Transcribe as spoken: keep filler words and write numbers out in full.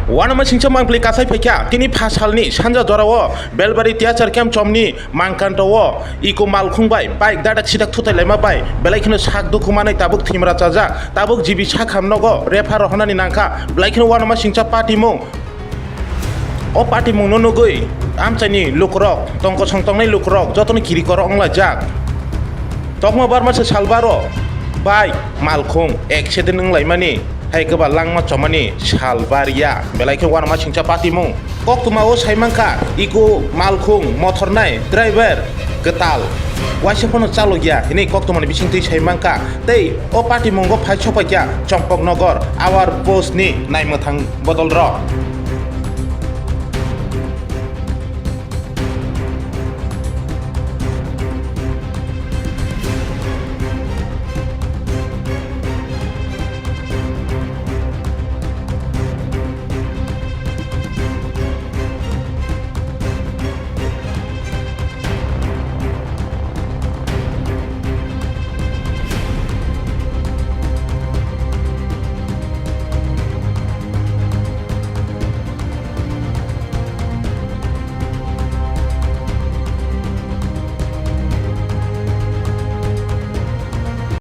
Uanama singcha mangpili kasai phaikha tini phasalni sanja jorao Belbari Tiachar Kemchomni mangkantao iko malkhung bai bike dadak sidak thutai laima bai belai kheno sak dukhu manwi tabuk thimra chajak, tabuk G B sakham nogo refer rohornani nangkha, belai kheno uanama singcha patimung. O patimungno nugwi amchaini lukurok, tongkosong tongnai lukurok jotono kirikorok wnglaijak. Tokma barmasa salbaro bike malkhung accident wnglaimani, hai kwbal langma chomani salbarya, belai khe uanama singcha patimung. Koktwmao saimankha iko malkhung mothornai driver kwtal waisa phano chalokya hinwi koktwmani bisingtwi saimankha, tei o patimungo phai sokpaikha Chompoknogor Our Post ni naimwthang bodolrok.